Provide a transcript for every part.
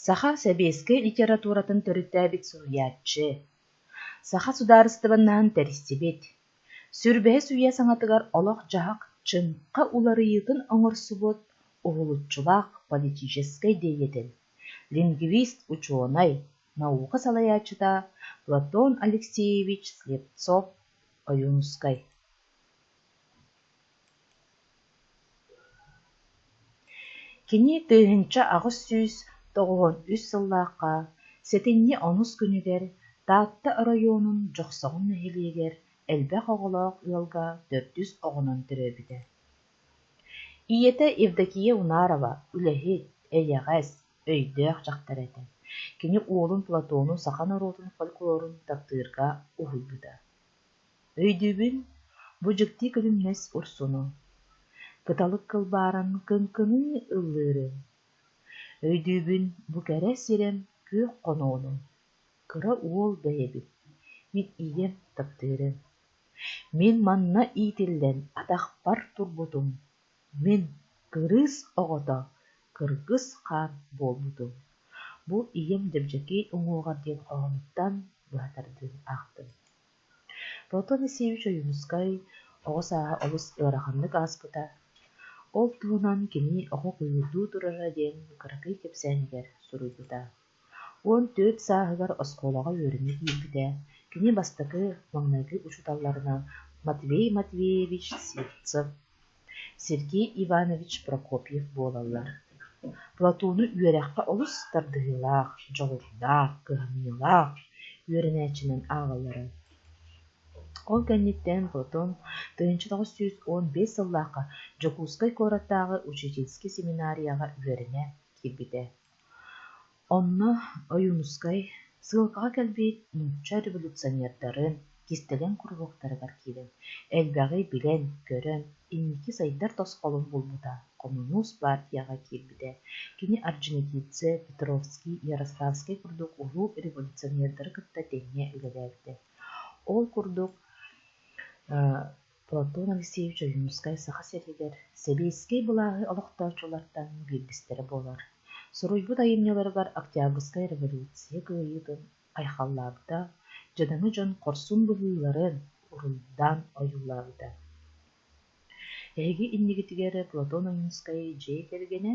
Саха сэбиэскэй литературатын төрүттээбит суруйааччы, саха судаарыстыбаннаһын тэрийсибит, Сүрбэһис үйэ саҥатыгар олох-дьаһах чыҥха уларыйыытын оҥорсубут уһулуччулаах политическай деятель, лингвист-учуонай, наука салайааччыта Платон Алексеевич Слепцов-Ойуунускай. Кини 1893 сыллаахха сэтинньи онус күнүгэр Таатта оройуонун Дьохсоҕон нэһилиэгэр элбэх оҕолоох ыалга төрдүс оҕонон төрөөбүтэ. Ийэтэ Евдокия Унарова үлэһит, эйэҕэс, өйдөөх дьахтар этэ. Кини уолун Платону саха норуотун фольклорун таптыырга уһуйбута. Өйдүүбүн, бу дьикти күлүмнэс урсуну, кыталык кылбааран кыҥкыныы ыллыырын. Өйдүүбүн, бу кэрэ сирэм күөх хонууну, кыра уол бэйэбин, мин ийэм таптыырын. Мин манна иитиллэн атахпар турбутум, мин кырыыс оҕото кыргыс хаан буолбутум. Бу ийэм Дьэбдьэкэй уҥуоҕар диэн хоһоонуттан быһа тардыы аахтым. Платон Алексеевич Ойуунускай оҕо сааһа олус ыараханнык ааспыта. Ол туһунан кини оҕо куйуурдуу турара диэн кыракый кэпсээнигэр суруйбута. 14 сааһыгар оскуолаҕа үөрэнэ киирбитэ. Кини бастакы, маҥнайгы учууталларынан Матвей Матвеевич Сивцев, Сергей Иванович Прокопьев буолаллар. Платону үөрэххэ олус тардыһыылаах, дьоҕурдаах, кыһамньылаах үөрэнээччинэн ааҕаллара. Ол кэнниттэн Платон 1915 сыллаахха Дьокуускай куораттааҕы учительскай семинарияҕа үөрэнэ киирбитэ. Онно Ойуунускай сыылкаҕа кэлбит нуучча революционердарын кистэлэҥ куруһуоктарыгар киирэн, элбэҕи билэн-көрөн, инники сайдар тосхолун булбута, хомуньуус партияҕа киирбитэ. Кини Орджоникидзе, Петровский, Ярославскай курдук улуу революционердары кытта тэҥҥэ үлэлээбитэ. Ол курдук Платон Алексеевич Ойуунускай Саха сиригэр сэбиэскэй былааһы олохтооччулартан биирдэстэрэ буолар. Суруйбут айымньыларыгар Октябрьскай революция кыайыытын айхаллаабыта, дьадаҥы дьон хорсун быһыыларын уруйдаан ойуулаабыта. Эһиги иннигитигэр Платон Ойуунускай дьиэ кэргэнэ,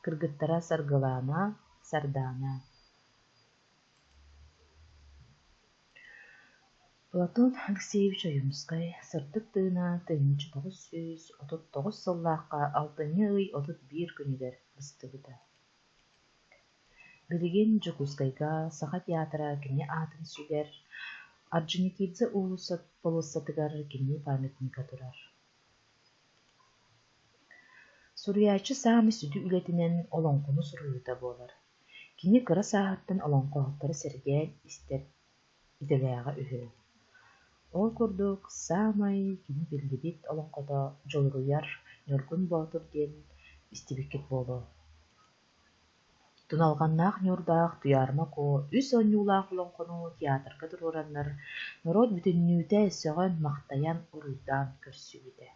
кыргыттара Саргылаана, Сардаана. Платон Алексеевич Ойуунускай сырдык тыына 1939 сыллаахха алтынньы ый 31 күнүгэр быстыбыта. Билигин Дьокуускайга Саха театра кини аатын сүгэр, Орджоникидзе болуоссатыгар кини памятнига турар. Суруйааччы саамай сүдү үлэтинэн олоҥхону суруйуута буолар. Кини кыра сааһыттан олоҥхоһуттары сэргээн истэр идэлээҕэ үһү. Ол курдук, саамай кини биллибит олоҥхото Дьулуруйар Ньургун Боотур диэн истибиккит буолуо. Туналҕаннаах ньуурдаах Туйаарыма Куо үс оонньуулаах олоҥхону театрга туруораннар, норуот бүтүннүүтэ сөҕөн-махтайан, уруйдаан көрсүбүтэ.